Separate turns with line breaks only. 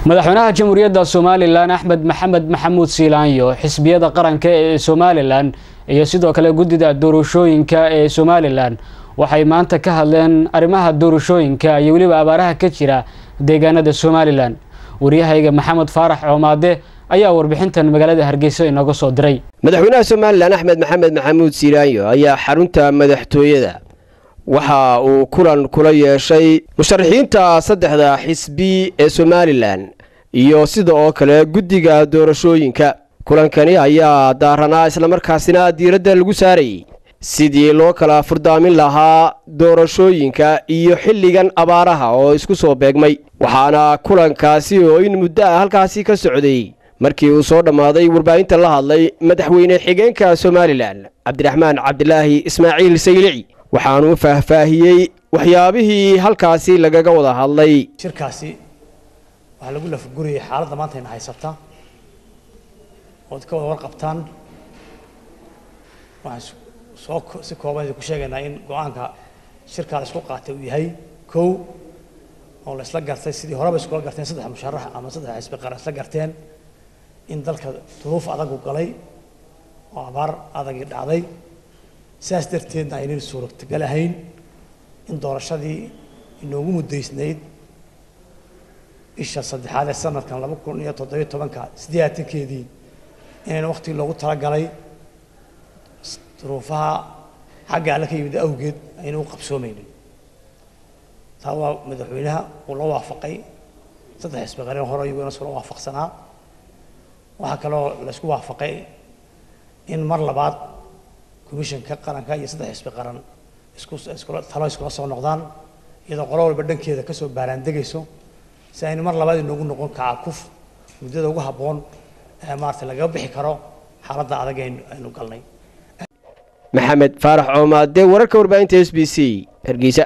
Madaxweynaha Jamhuuriyadda Somalilan Axmed Maxamed Maxamuud Siilaanyo, xisbiyada qaranka ee Somalilan iyo sidoo kale guddida doorashooyinka ee Somalilan waxay maanta ka hadleen arrimaha doorashooyinka iyo weliba abaaraha ka jira deegaanada Somalilan. Waryahayga Maxamed Faarax Coomaade ayaa warbixintan magaalada Hargeysa inooga soo diray.
Madaxweynaha Somalilan Axmed Maxamed Maxamuud Siilaanyo ayaa xarunta madaxtooyada waxa uu kulan kula yeeshay musharaxiinta saddexda xisbi ee Somalilan iyo sida oo kale guddiga doorashooyinka. Kulankani ayaa daaranaa islamarkaasina diiradda lagu saarayay sidii loo kala furdaamin lahaa doorashooyinka iyo xilligan abaaraha oo isku soo beegmay. Waxaana kulankaasi oo in muddo ah halkaasi ka socday markii uu soo dhammaaday warbaahinta la hadlay madaxweyne xigeenka Somalilan Cabdiraxmaan Cabdilaahi Ismaaciil Saylici, waxaanuu faahfaahiyey waxyaabihii halkaasi lagaga wada hadlay.
Shirkaasi waxaa lagu lafagurayay xaaladda maanta ayna haysata ood ka wada warqabtaan. Waxaan soo si kooban idinku sheegaynaa in go-aanka shirkaa la isku qaatay uu yahay kow oo la isla gartay, sidii horeba iskula garteen saddex musharax ama saddex xisbi qaran isla garteen, in dalka duruuf adagu galay oo abaar adagii dhacday, sidaas darteedna aynan suurtagal ahayn in doorashadii inoogu muddaysnayd bisha saddexaad ee sanadkan 2017-ka 88-keedii inayna waktigii loogu talagalay duruufaha xagga alle ka yimid awgeed ayna u qabsoomeynin. Taa waa madaxweynaha uu la waafaqay saddex xisbi qaran hore iyaguna isula waafaqsanaa. Waxaa kaloo la isku waafaqay in mar labaad komishanka qaranka iyo saddex xisbi qaran isku iskula talo iskula soo noqdaan, iyadoo qolo walba dhankeeda kasoo baaraandegayso, si aynu mar labaad inoogu noqon kacakuf muddada ugu habboon ee maarata lagaga bixi karo xaaladda adag aynu galnay.
Maxamed Faarax Coomaade, wararka warbaahinta S B C, Hargeysa.